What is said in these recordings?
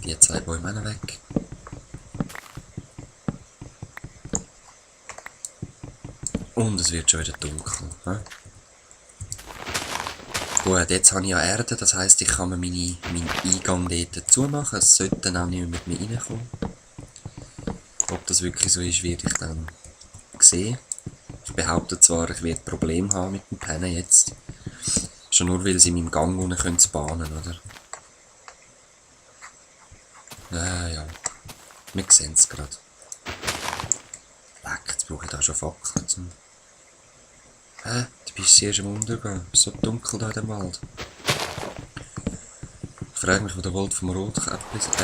Die 2 Bäume auch noch weg. Und es wird schon wieder dunkel. He? Gut, jetzt habe ich ja Erde, das heisst, ich kann mir meinen Eingang dort zumachen. Es sollte dann auch nicht mehr mit mir reinkommen. Ob das wirklich so ist, werde ich dann sehen. Ich behaupte zwar, ich werde Probleme haben mit dem Pennen jetzt. Schon nur, weil sie in meinem Gang unten können bahnen, oder? Ja. Wir sehen es gerade. Leck, jetzt brauche ich da schon Fackeln zum... Du bist erst am Untergehen. Es ist so dunkel da in dem Wald. Ich frage mich, wo der Wolf vom Rotkäppli sitzt.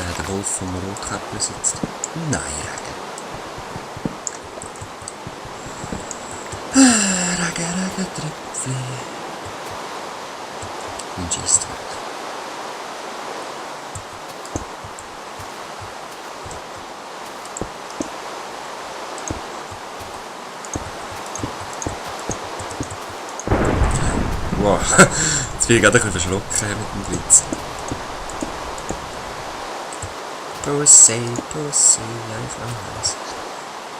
Nein, Regen, Tröpfchen. Und schießt weg. Wow, jetzt bin ich gerade ein bisschen verschrocken mit dem Blitz. Pussy, ja, ich weiß.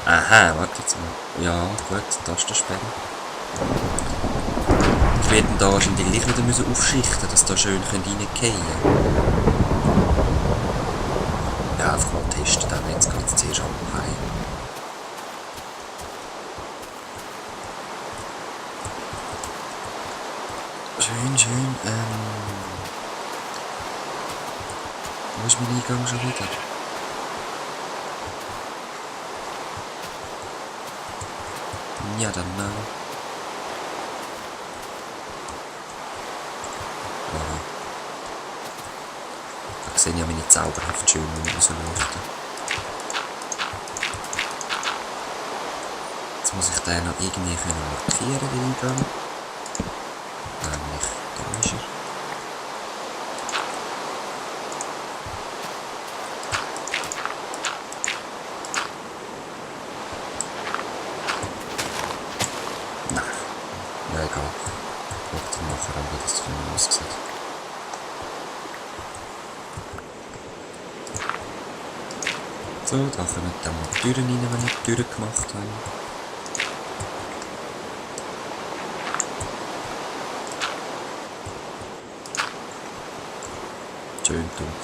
Aha, warte jetzt mal. Ja, gut, Tastensperre. Ich werde da wahrscheinlich gleich wieder aufschichten, dass da schön reingehen können. Ja, einfach mal testen, dann jetzt geht es zuerst heim. Schön, wo ist mein Eingang schon wieder? Ja, dann aha. Da sehen ja meine zauberhaft schönen rausleuchten. Jetzt muss ich den noch irgendwie markieren, den Eingang. Nämlich, da ist er. Nein. Ja, egal. Ich schaue dann nachher an, wie das von mir aussieht. So, da kommen dann mal die Türen rein, wenn ich die Türen gemacht habe. Schön dunkel.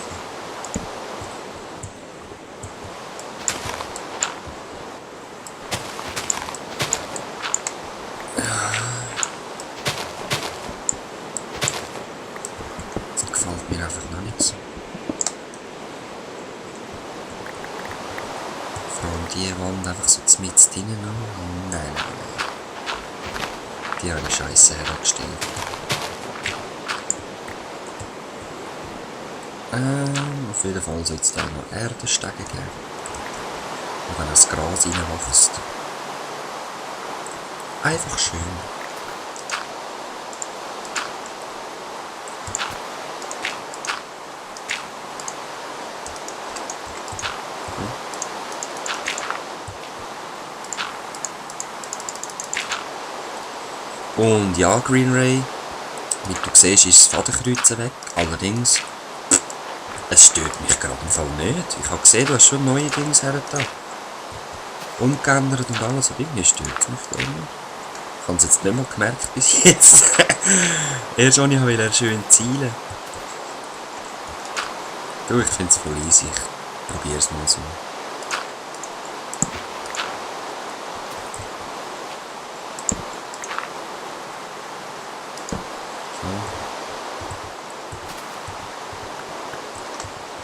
Das gefällt mir einfach noch nicht so. Vor allem die Wand einfach so mitten drinnen noch. Nein. Die habe ich scheiße hergestellt. Auf jeden Fall soll es da noch Erdenstege geben. Und wenn das Gras reinwächst. Einfach schön. Und ja, Green Ray, wie du siehst, ist das Fadenkreuzen weg. Allerdings, es stört mich gerade im Fall nicht. Ich habe gesehen, du hast schon neue Dings hergetan. Umgeändert und alles, aber irgendwie stört es mich da nicht. Ich habe es jetzt nicht mal gemerkt bis jetzt. Erst als ich schön zielen. Du, ich finde es voll easy. Ich probiere es mal so.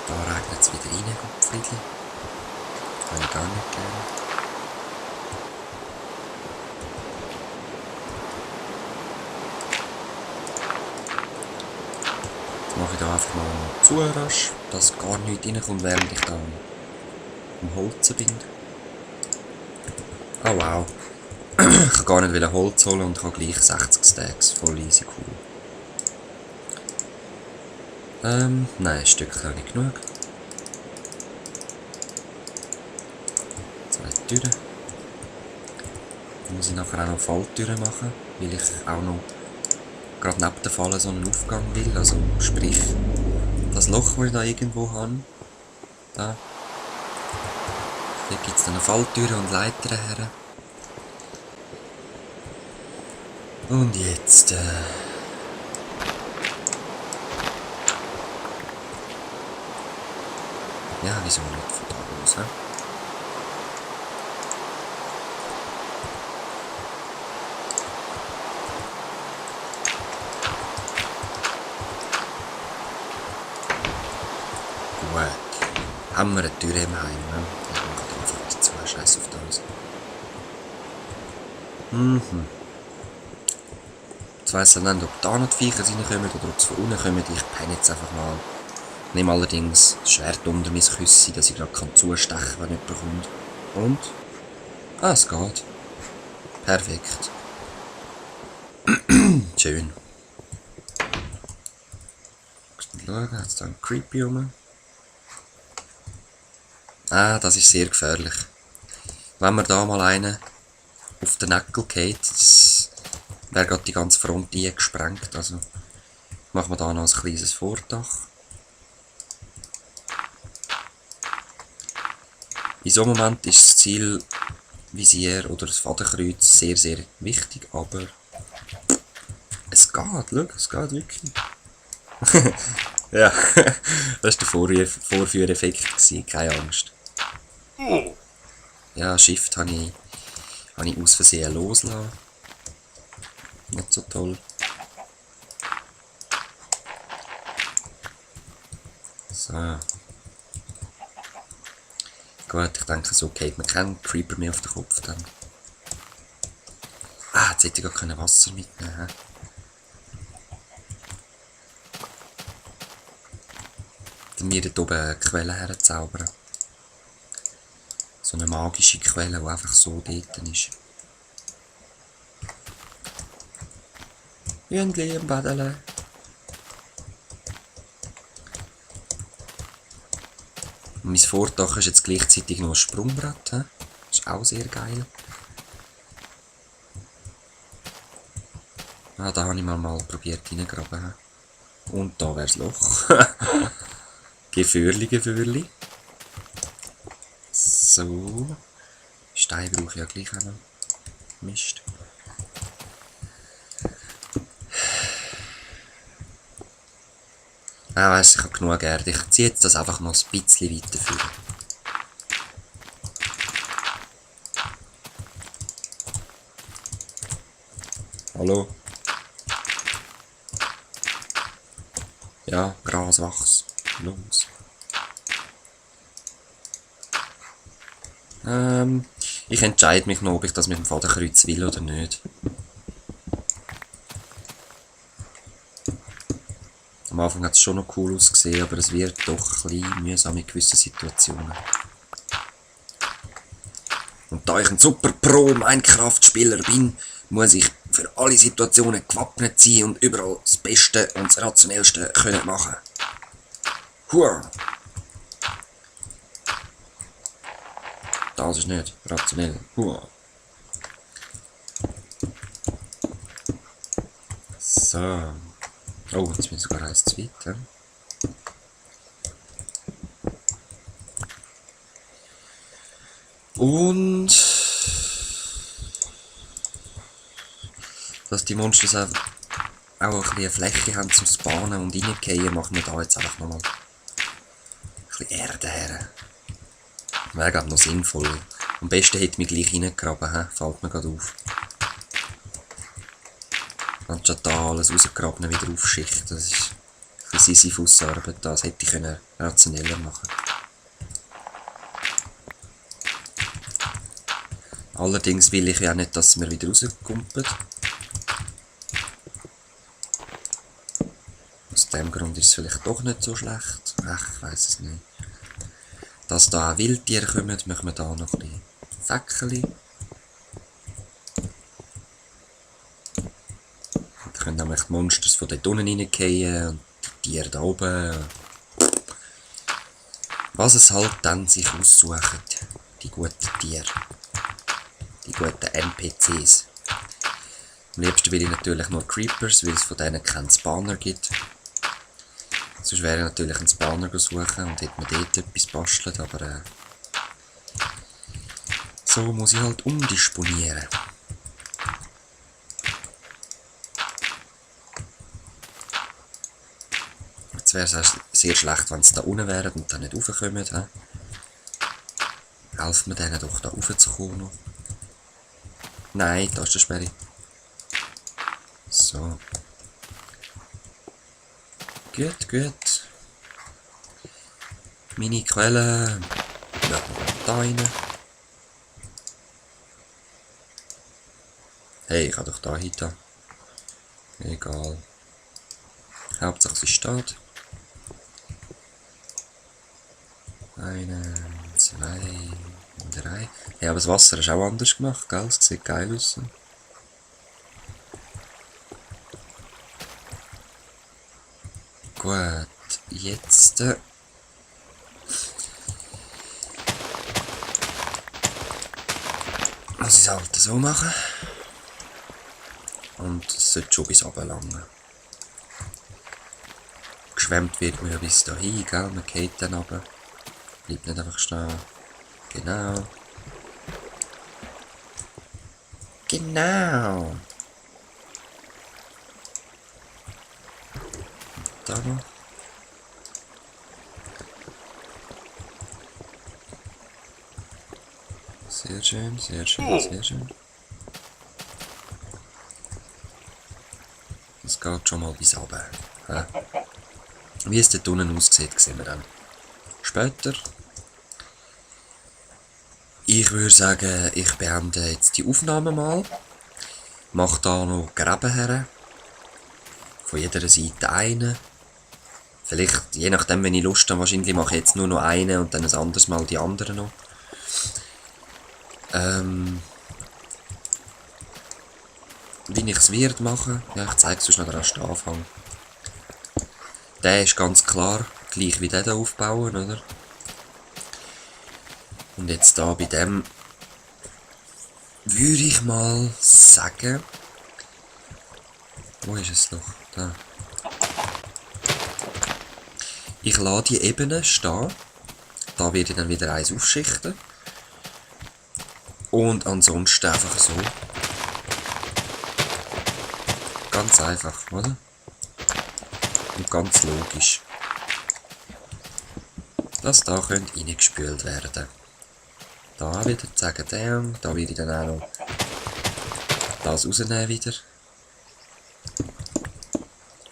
Da regnet es wieder rein, Gottfriedli. Kann ich gar nicht gerne. Jetzt mache ich da einfach mal zu rasch, dass gar nichts reinkommt, während ich da am Holzen bin. Oh wow. Ich wollte gar nicht Holz holen und ich habe gleich 60 Stacks. Voll easy cool. Nein, ein Stück habe ich genug. 2 Türen. Dann muss ich nachher auch noch Falltüren machen, weil ich auch noch gerade neben der Falle so einen Aufgang will. Also sprich, das Loch, das ich da irgendwo habe. Da. Hier gibt es dann eine Falltür und Leitern her. Und jetzt, ja, wieso nicht von da aus, hä? Gut. Haben wir eine Tür im Heim, ne? Ich mache einfach dazu, scheiß auf das. Jetzt weiss ich nicht, ob da noch die Viecher reinkommen oder ob sie von unten kommen. Ich penne jetzt einfach mal. Nehme allerdings das Schwert unter mein Küssi, dass ich gerade zustechen kann, wenn jemand kommt. Und? Ah, es geht. Perfekt. Schön. Schauen, hat es da einen Creepy rum? Ah, das ist sehr gefährlich. Wenn man da mal einen auf den Näckel geht, das wäre gerade die ganze Front gesprengt. Also machen wir da noch ein kleines Vordach. In so einem Moment ist das Zielvisier oder das Fadenkreuz sehr, sehr wichtig, aber es geht, schau, es geht wirklich. Ja, das war der Vorführeffekt, keine Angst. Ja, Shift habe ich aus Versehen losgelassen. Nicht so toll. So. Gut, ich denke, so geht man keinen Creeper mehr auf den Kopf dann. Ah, jetzt hätte ich gar kein Wasser mitnehmen. Dann mir dort oben eine Quelle herzaubern. So eine magische Quelle, die einfach so dort ist. Hündli im Badeln. Und mein Vordach ist jetzt gleichzeitig noch ein Sprungbrett. Das ist auch sehr geil. Ah, da habe ich mal probiert reingraben. Und da wäre das Loch. Gefährli. So. Stein brauche ich ja gleich auch noch. Mist. Ah, weiss, ich habe genug Erde. Ich ziehe jetzt das einfach noch ein bisschen weiter vor. Hallo? Ja, Gras wachs. Los. Ich entscheide mich noch, ob ich das mit dem Fadenkreuz will oder nicht. Am Anfang hat es schon noch cool ausgesehen, aber es wird doch ein bisschen mühsam in gewissen Situationen. Und da ich ein super Pro-Minecraft-Spieler bin, muss ich für alle Situationen gewappnet sein und überall das Beste und das Rationellste können machen. Hua! Das ist nicht rationell. Hua! So. Oh, jetzt bin ich sogar eins zu weit. Und dass die Monster auch ein bisschen Fläche haben zum Spawnen und reingehen, machen wir da jetzt einfach nochmal ein bisschen Erde her. Wäre glaube noch sinnvoll. Am besten hätte ich mich gleich reingegraben, fällt mir gerade auf. Anstatt da alles rausgraben wieder aufschichten, das ist ein bisschen Sisyphus-Arbeit, das hätte ich rationeller machen können. Allerdings will ich ja nicht, dass es mir wieder rauskumpelt. Aus dem Grund ist es vielleicht doch nicht so schlecht. Ach, ich weiss es nicht. Dass da Wildtiere kommen, machen wir da noch ein bisschen Fäckchen. Dann können nämlich die Monster von dort unten reingehen und die Tiere da oben. Was es halt dann sich aussuchen, die guten Tiere. Die guten NPCs. Am liebsten will ich natürlich nur Creepers, weil es von denen keinen Spawner gibt. Sonst wäre ich natürlich einen Spawner suchen und hätte mir dort etwas bastelt, aber so muss ich halt umdisponieren. Jetzt wäre es sehr schlecht, wenn sie da unten wären und dann nicht raufkommen. He? Helfen wir denen doch da raufzukommen noch. Nein, da ist der Sperri. So. Gut, gut. Meine Quelle. Ja, da rein. Hey, ich kann doch da hinten. Egal. Hauptsache sie steht. 1, 2, 3. Ja, aber das Wasser ist auch anders gemacht, gell? Es sieht geil aus. Gut, jetzt muss ich es halt so machen. Und es sollte schon bis oben langen. Geschwemmt wird man ja bis dahin, gell? Man geht dann runter. Bleibt nicht einfach stehen. Genau. Genau. Da noch. Sehr schön, sehr schön, sehr schön. Das geht schon mal bis runter. Ja. Wie es dort unten aussieht, sehen wir dann später. Ich würde sagen, ich beende jetzt die Aufnahme mal. Mache da noch Gräben her. Von jeder Seite einen. Vielleicht, je nachdem, wenn ich Lust habe, wahrscheinlich mache ich jetzt nur noch einen und dann ein anderes Mal die anderen noch. Wie ich es werde machen, ja, ich zeige es euch noch den ersten Anfang. Der ist ganz klar, gleich wie der hier aufbauen, oder? Und jetzt da bei dem würde ich mal sagen, wo ist es noch? Da. Ich lasse die Ebene stehen. Da werde ich dann wieder eins aufschichten. Und ansonsten einfach so. Ganz einfach, oder? Und ganz logisch. Das da könnte reingespült werden. Da wieder sagen, Däum. Da werde ich dann auch noch das rausnehmen wieder.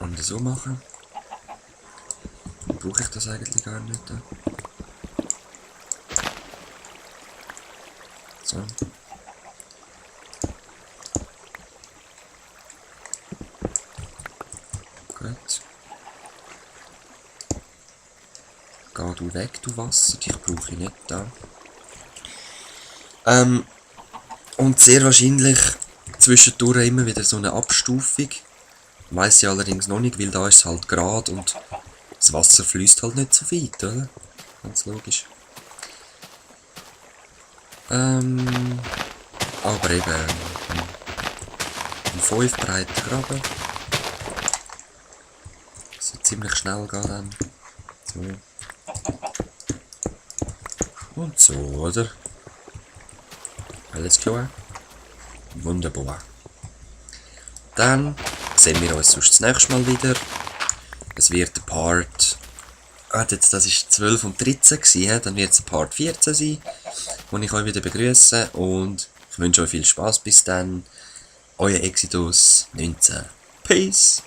Und so machen. Brauche ich das eigentlich gar nicht. So. Gut. Geh du weg, du Wasser. Dich brauche ich nicht da. Und sehr wahrscheinlich zwischendurch immer wieder so eine Abstufung. Weiss ich allerdings noch nicht, weil da ist es halt gerade und das Wasser fließt halt nicht so weit, oder? Ganz logisch. Aber eben ein 5 breiter Graben. Das wird ziemlich schnell gehen dann. So. Und so, oder? Alles klar? Wunderbar. Dann sehen wir uns sonst das nächste Mal wieder. Es wird der Part... jetzt, das war 12 und 13 gewesen, dann wird es Part 14 sein, wo ich euch wieder begrüße und ich wünsche euch viel Spaß bis dann. Euer Exodus 19. Peace!